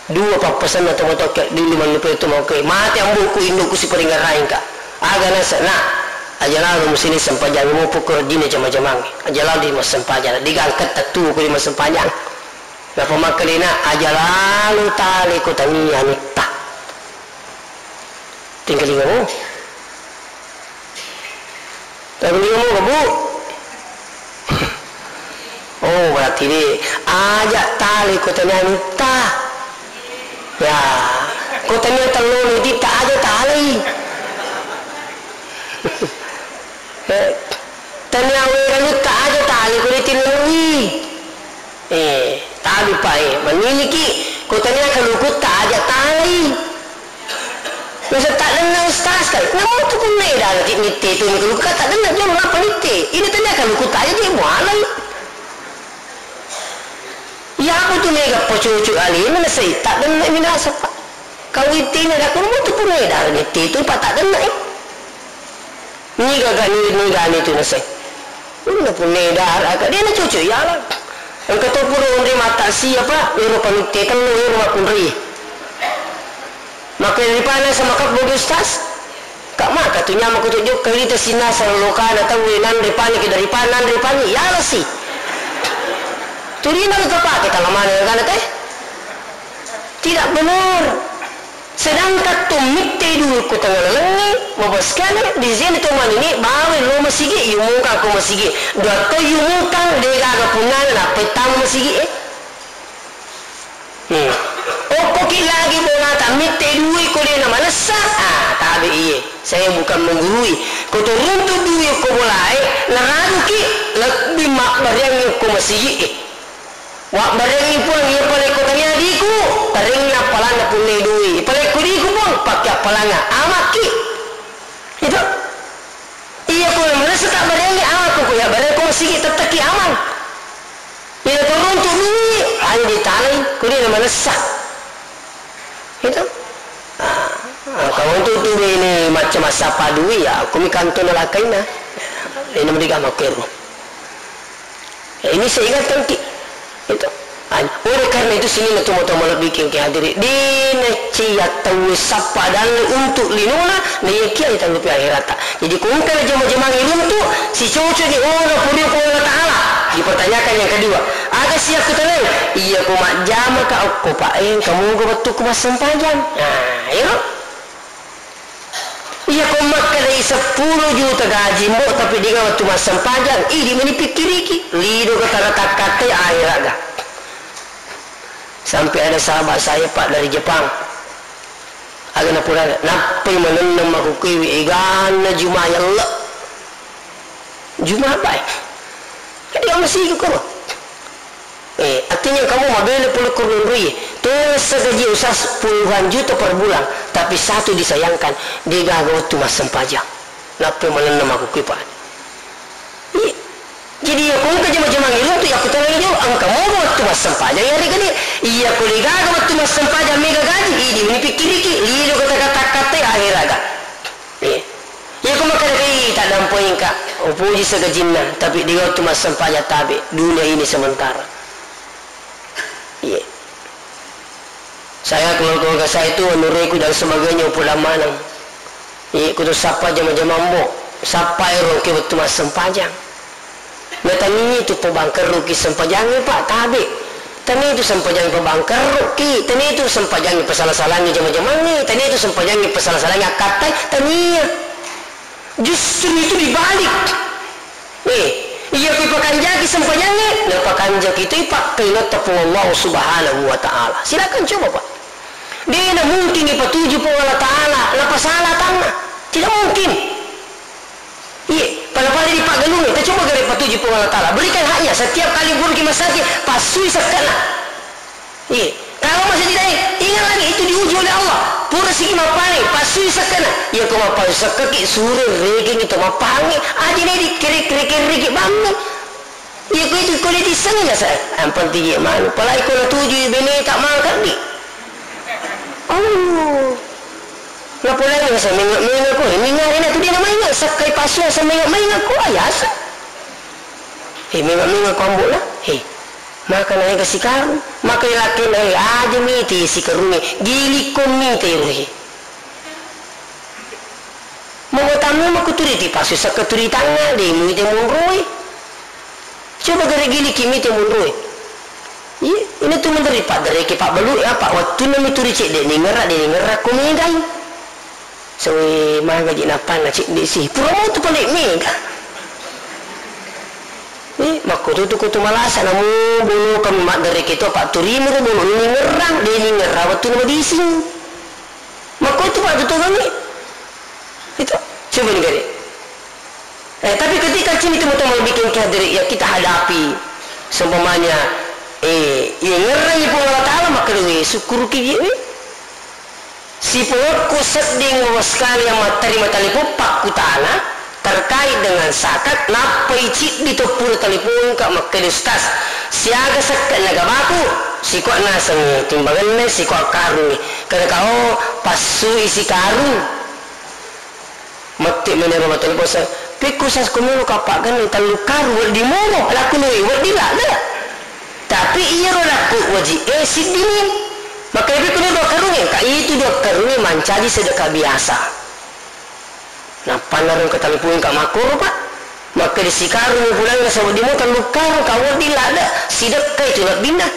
Dua pappasenna tomatoakke dulu mannupe tomauke. Mate amboku, induku siparingerraingka. Aga nasa, nak, aja lalo musini sempajang mo pokko rejine jama-jamangnge. Aja lalo di massempajang. Digangketta tuo ko di massempajang. Napa makkedena aja lalo tale ko tania nitta. Tingkalingamu. Tingkalingamu, Bu? Oh, berarti de aja tale ko tania nitta. Ya, ko tania tellone titta aja talei. Eh, tania wera nitta aja tale ko ditinlelui. Eh, tabi pa, eh, maniniki, ko tania kalukutta aja talai. Nasa tak dengar Stas kai, namutu punna eda lagi mitte tu, minggu luka tak dengar jolo napa mitte. Ini tadi akan luku tanya dia mualai. Iya, aku tu mega pacucu alena nasai, tak dengar minasa, Pak. Kau itu ini ada aku mutu punna eda lagi mitte tu, Pak, tak dengar, eh. Niga gani, niga ni tu nasai. Punna, punna eda, aka dia na cucu, ya lah. Engka to pura onri mata siapa, ero panitia tellu, ero makunri. Maka ripana sama kak bogi ustaz. Kak maka tu nyama ku tu jokka rita sinasa lokana tau nanre pani ke dari pan nanre pani yalasi. Turina lu tapake talamana kana teh. Tidak benar. Sedangkan tu mitte dulu ku tengah lalengi, mabas kale di sini tu manini bawa lo masigi, yumungka ko masigi. Dua to yumungka dega ga punana na petang masigi eh. Hmm. Okkoki lagi bolata mitte dui ko dena manessa, ah, tabe iye. Saya bukan menggurui. Ko to runtu dui ko bolae, naraguki lebbi mabbareangngi ko masigi e. Wabbareangngi puang iya pale ko tania diku, tarenna palanna punne dui. Pale ko diku puang, pakke appalangnga, amaki. Itu. Iya ko manessa tak barengi, ah, ko ko ya bareng ko masigi tetteki aman. Iya ko runtu dui, ayo ditalai, ko dia manessa. Itu. Ah, ah, kalau untuk tu ini macam apa dui ya, aku mi kanto nalakaina. Ini mending ama kero. Ya, ini saya ingatkan ki. Itu. Ah, oleh karena itu, sininna tomatoa malebbi ki hadiri, dena cia tauwe sappa dalle untuk linona, na iya kia tallupi akhirata. Jadi, ko engka na jama-jamangi runtu, sicoco ni, oh, na purio ko Allah Ta'ala. Dipertanyakan yang kedua, aga siakku tenang? Iya ko majjama ka okko, Pak, eh, kamu ga wettukku massempajang. Nah, ero. Iya ko makkedai seppulo juta gaji, Mbok, tapi dega wettu massempajang, idi meni pikkiriki, lido ga tara takkatte akhiragga. Sampai ada sahabat saya, Pak, dari Jepang. Aga napurana, nappai manenneng makkukkuewe, eganna Juma yelle. Juma apa, eh? Kan dia masih ikut koro. Eh, artinya kamu mabele pole ko ronroi, tolong gaji usah puluhan juta per bulan, tapi satu disayangkan, degaga wettu massempajang. Nappai manenneng makkukkuewe, Pak. Iya. Jadi, iya ko engka jama-jamangi runtu, iya ko tenang jolo, engka moga wettu massempajang, iya rega de. Iya ko degaga wettu massempajang mega gaji, idi meni pikkiriki, lido kata-kata katte akhiragga. Iya. Iya ko makkeda, "Ih, tak dampoingka, upuji segajinna, tapi di waktu massempajang tabe, dunia ini sementara." Iya. Saya, keluarga saya itu, nureku dan sebagainya, upoda maneng. Iya, kutu sappa jama-jamang, Mbok. Sappa ero engka wettu massempajang. Na tania tu pabangkerruki sempajangnge, Pak, tabe. Tania tu sempajangnge pabangkerruki, tania tu sempajangnge pasala-salangngi jama-jamangnge, tania tu sempajangnge pasala-salangngi akkattai, tania. Justru itu dibalik. Eh, iya ko ipakanjaki sempajangnge, napakanjaki tu ipakkaingatta Puang Allah Subhanahu wa Ta'ala. Silakan coba, Pak. De na mungkin ipatuju Puang Allah Ta'ala, napasala tanna. Tidak mungkin. Iya, pada-pada di paggalungnge, kita coba gare patuju Puang Allah Ta'ala. Berikan haknya, setiap kali burki masaki, passui sekke'na. Iya. Kalau masih tidak, ingat lagi, itu diuji oleh Allah. Pura sigi mappahangngi, passui sekke'na. Iya, ko mappahangngi sekkeki, sure rekengngi to mappahangngi. Aja ne di kere-, kere-, kereki bammi. Iya, ko itu, ko dia dissengi nasa. Yang penting iya manu. Apalagi ko natuju bene tak mangkat di. Oh. Napolai nasa menga-menga ko. Ini ngare na tu dia namanya. Sakkai passui asa menga-menga ko. Ayasa. Eh, menga-menga ko ambo na. Eh. Maka naega sikarung, maka ilakkena, eh, aja mite sikarungnge, gilikko mite rohe. Mawatang memang kuturi ti pasu sakka turi tangnga, de muite monroe. Coba gare giliki mite monroe. Iya, ini tu menteri paddareke pabbalu, eh, apa wettunna mituri cedde ningerra, de ningerra ko megai. Sawe, magaji nappanna cedde si. Pura motu pale mega. Eh, makkututu kutu malasa, namu bono kami maddareke to, patturimi ro bono ningerrang, de ningerra wettunna mabising. Makkutu patutu kami. Itu, coba ni gare. Eh, tapi ketika cini tu moto bikin kehadiran yang kita hadapi, seumpamanya, eh, ya ngerrang Puang Allah Ta'ala, maka, eh, syukur ki, eh. Sipolokku sedding, Bapak sekalian, mattarima talipong pakkutana terkait dengan zakat, nappai ciddi to pura talipongka makkeda, "Ustaz, siaga sekke'na gabaku?" Sikoa naseng timbangenna, sikoa karungngi. Kada kao passui sikarung. Matti menero mattelepon sa, "Pekku sas kumelo kapagganna tellu karung, wedding moro." Lakku nui, "Wedding ladde." Tapi iyaro lakku waji e siddini. Maka pekku ni dua karung e, ka itu dua karung e mancaji sedekah biasa. Nappa narung ketelpon ka makkoro, Pak. Maka di sikarung pulang nasa wedding moro tellu karung, ka wedding ladde, sidekka itu lebbinna.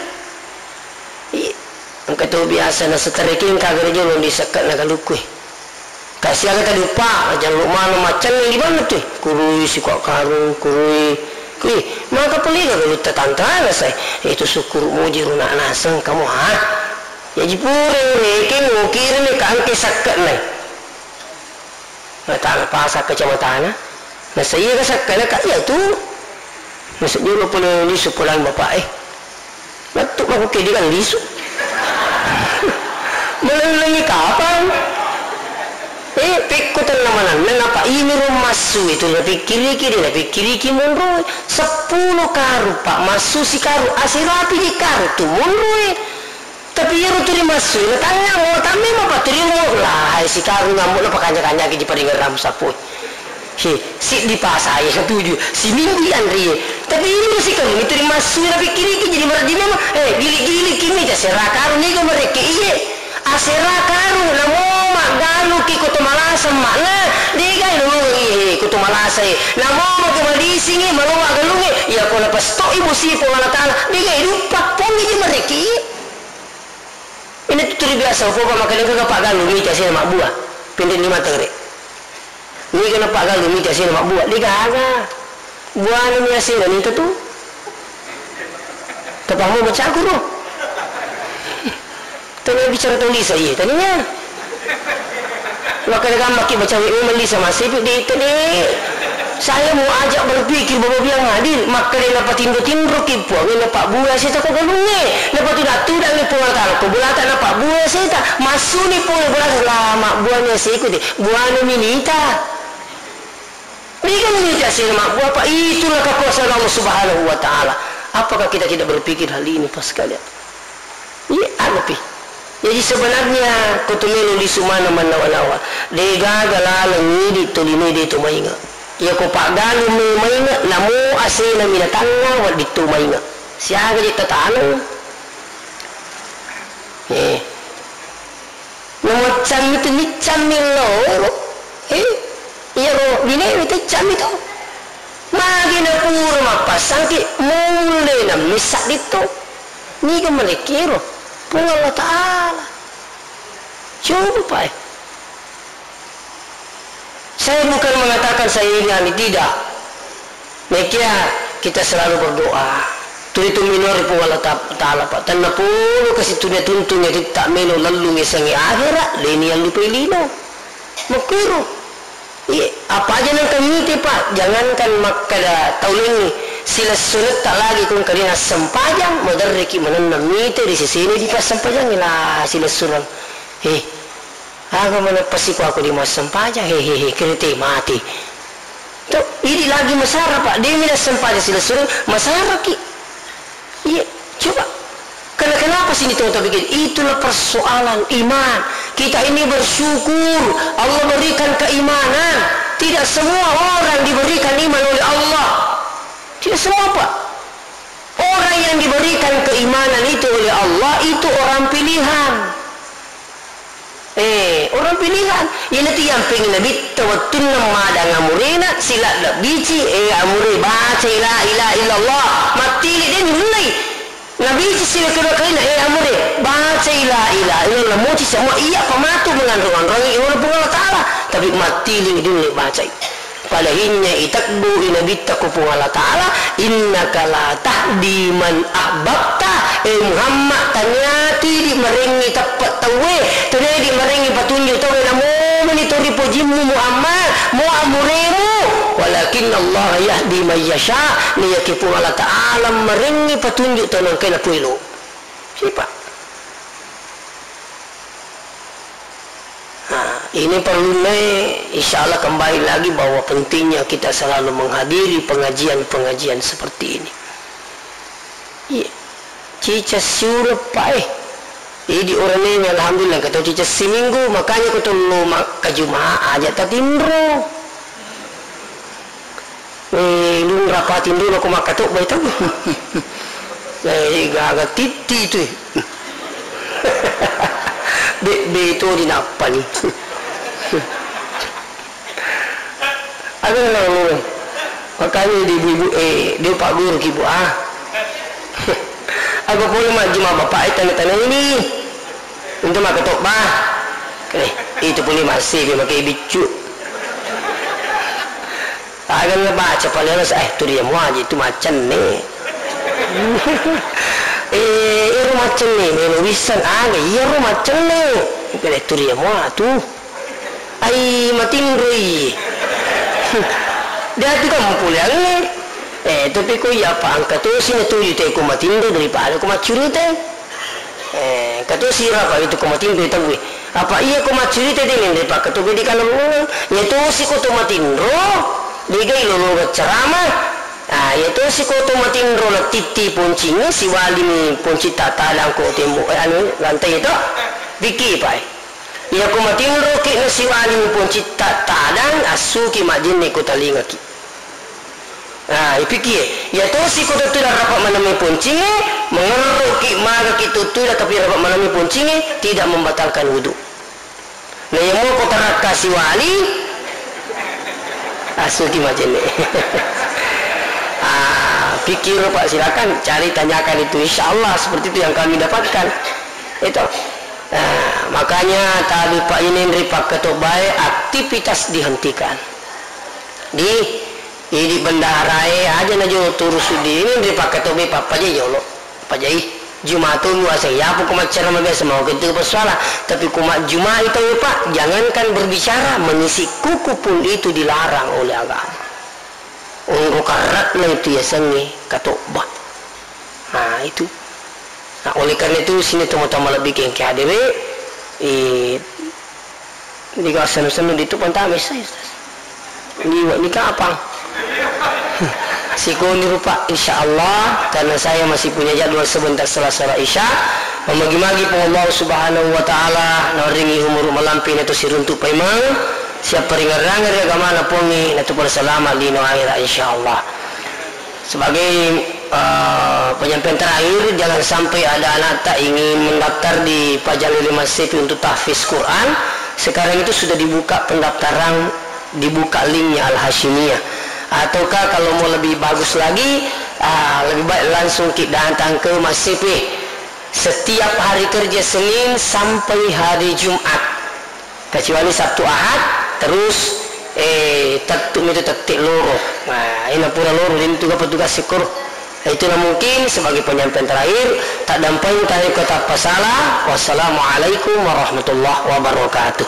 Iya. Engka to biasa naseterekeng kagare jolo di sekke'na kalukkue. Kasiaga tadi uppa, jallu maneng maccenni di mana tu? Kurui sikoa karung, kurui. Kui, maka peliga galutta tantana sai. Itu syukur muji runa naseng kamu, ha? Jaji pura urekeng ukirini ka engke sekke'na. Natana pasang kacamatana. Nasa iya ka sekke'na ka iya tu. Nasa jolo pole lisu pulang bapak e. Lettu mako kedi kan lisu. Melellengi kapang. Eh, pekko tenna mananna, napa ini ro massu itu, napikkiriki, napikkiriki monro. Seppulo karung, Pak, massu sikarung, aserapi di karung tu monro e. Tapi iyaro tu rimassu, natangnga mo tamme mapaturi mo, lah, sikarung ngambo na pakanja-kanja ki di paringerang sappo. He, siddi pasai, setuju. Siminggu ianrie. Tapi ini masih kamu itu dimassui, napikkiriki jadi marajin memang. Eh, gili-gili kimi, asera karung niga marekke iye. Asera karung, namo maggalu ki koto malasa makna. Degai lo iye, koto malasa e. Namo mage malisingi, malowa galunge. Iya ko napastoi bosi Puang Allah Taala. Degai duppa, pongi je marekke iye. Ini tu turi biasa, upopa makkeda engka paggalung mita asena mabbua. Pendek lima tengre. Niga napaggalung mita asena mabbua? Degaga. Buana mi asena nita tu. Tapamu bacaku ro. Tania bicara tau lisa iye, tania. Makkeda gammaki baca we, memang lisa masih pi di tadi. Saya mau ajak berpikir bahwa biang adil, makkeda napatinro-tinro ki Puang, napabbua seta ko galungnge, napatuda-tudangi Puang Allah Taala ko bolata napabbua seta, massuni Puang bolata, la mabbuani aseku te, buana minita. Mega minita asena mabbua, apa itulah kekuasaan Allah Subhanahu wa Taala. Apakah kita tidak berpikir hal ini, Pak sekalian? Iya, anu pi. Jadi sebenarnya ko to melo lisu maneng mannawa-nawa, degaga laleng idi to linoe de to mainga. Iya ko paggalung mi mainga, namo asena minatangnga wedding to mainga. Siaga je tataneng. Eh. Namo cammi tu niccammi loro. Eh. Iyaro binewe teccammi to. Magi napura mappassangki mulle namissa ditto. Niga malekkiro Puang Allah Taala. Coba pae. Saya bukan mengatakan saya ini ahli, tidak. Mekia kita selalu berdoa. Tuli tu minori Puang Allah Ta-, Taala, Pak. Tanna polo kasi tunia tuntungi titta melo lallungi sangi akhirat, deni yang lupai lino. Makkiro. Iya, apa aja nengka mite, Pak? Jangankan makkada tau laingngi, silessuretta lagi kung karina sempajang, maderriki manenna mite ri sesena di passempajangngi, lah, silessureng. Eh, aga maneng pasikuaku di massempajang, hehehe, kerete mati. Tuh, idi lagi masara, Pak. Demi nassempajang silessureng, masaraki. Iya, coba. Karena kenapa sini teman-teman bikin? Itulah persoalan iman. Kita ini bersyukur Allah berikan keimanan. Tidak semua orang diberikan iman oleh Allah. Tidak semua, Pak. Orang yang diberikan keimanan itu oleh Allah itu orang pilihan. Eh, orang pilihan. Iyanatu yampeng Nabitta wettunna madang amurena, siladda bici, eh, amure, bacai la ilaha illallah. Mattili de nullei. Nabici siwe kedua kalina, eh, amure, bacai la ilaha illallah. Moci semua iya pamatu menganrung-anrungi iwala Puang Allah Taala. Tapi mattili de nullei bacai. Pada hinnya iteddu i Nabitta ku Puang Allah Taala, "Innaka la tahdi man ahbabta." Eh Muhammad, taniati di marengngi teppe tauwe, taniati di marengngi patunju tauwe, namomeni to ripojimmu Muhammad, mo amuremu, "Walakin Allah yahdi man yasha." Niyaki Puang Allah Taala marengngi patunju tau nangkai napuelo. Sipa. Ini perlunna, insya Allah kembali lagi bahwa pentingnya kita selalu menghadiri pengajian-pengajian seperti ini. Iya. Ciceng siureppa, eh. Idi orang ini, alhamdulillah, kata ciceng siminggu, makanya ko tollo ma-, ke Jumat aja tatinro. Eh, lunra patinrona ko makkatobbai tau. Eh, gaga titti tu. Bebbe to dinappani. Aga nang, makanya di ibu-ibu, eh, dia pak guru ki, Bu, ah. Aga pole majjuma bapak, eh, tane-tane ini. Untuk makkatobba. Eh, itu pole masih dia pakai biccu. Aga nabaca paling anu sa-, eh, tu dia mua aja itu macenne. Eh, ero macenne, melo wissan aga, iya ro macenne. Kede tu dia mua tu. Ai matinroi. Dia tu kan puliangnge. Eh, tapi ko iya apa angka tosi na tuju te ko matinro daripada ko maccurita. Eh, katu sira pa itu ko matinro tauwe. Apa iya ko maccurita de menre pakkatobba di kana lolongang. Iya tosi ko to matinro, degai lolongang ceramah. Ah, iya tosi ko to matinro na titti poncingnge, siwalimi poncing ta tadang ko tembo, eh, anu, lantai to. Pikir pa, eh. Iya ko matinro ki na siwalimi poncing ta tadang, assuki majjenne ko talingaki. Ah, ipikie, iya tosi ko to tudang rapa manamai poncingnge, mengerroki magaki to tudang tapi rapa manamai poncingnge, tidak membatalkan wudu. Na iya mo ko tarakka siwali, asuki majenne. Ah, pikir Pak, silakan cari tanyakan itu. Insya Allah seperti itu yang kami dapatkan. Itu. Nah, makanya tadi Pak ini ri pakkatobbae aktivitas dihentikan. Di, idi bendaharae aja na jo turus di ini ri pakkatobbae pappaja jolo. Pajai, Juma to muaseng. Yapo ko maccarama biasa mau ketu pesuala. Tapi ko majjumai tau, Pak, jangankan berbicara, menyisik kuku pun itu dilarang oleh agama. Onro karratna itu yasengnge katobba. Nah, itu. Nah, oleh karena itu, sini teman-teman lebih ke hadere, eh, Jadi kalau senu-senu di tu pantame saya, Ustaz. Liwat ni kapang. Sikoni rupa, insya Allah, karena saya masih punya jadwal sebentar setelah sholat Isya. Memagi-magi pun Allah Subhanahu wa Ta'ala, nawaringi umur malampi na tu siruntuk paimang, siap peringat-ringat agama na pongi, na tu pada selamat di no akhirat, insya Allah. Sebagai, eh, penyampaian terakhir, jangan sampai ada anak tak ingin mendaftar di Pajalili Masepi untuk tahfiz Quran. Sekarang itu sudah dibuka pendaftaran, dibuka linknya Al-Hasyimiyah. Ataukah kalau mau lebih bagus lagi, ah, lebih baik langsung ki datang ke Masepi setiap hari kerja Senin sampai hari Jumat. Kecuali Sabtu Ahad, terus, eh, tettu mi tu tette loro. Nah, ina pura loro, den tuga petugas syukur. Itulah mungkin sebagai penyampaian terakhir, tak dampai tanya kota pasala. Wassalamualaikum warahmatullahi wabarakatuh.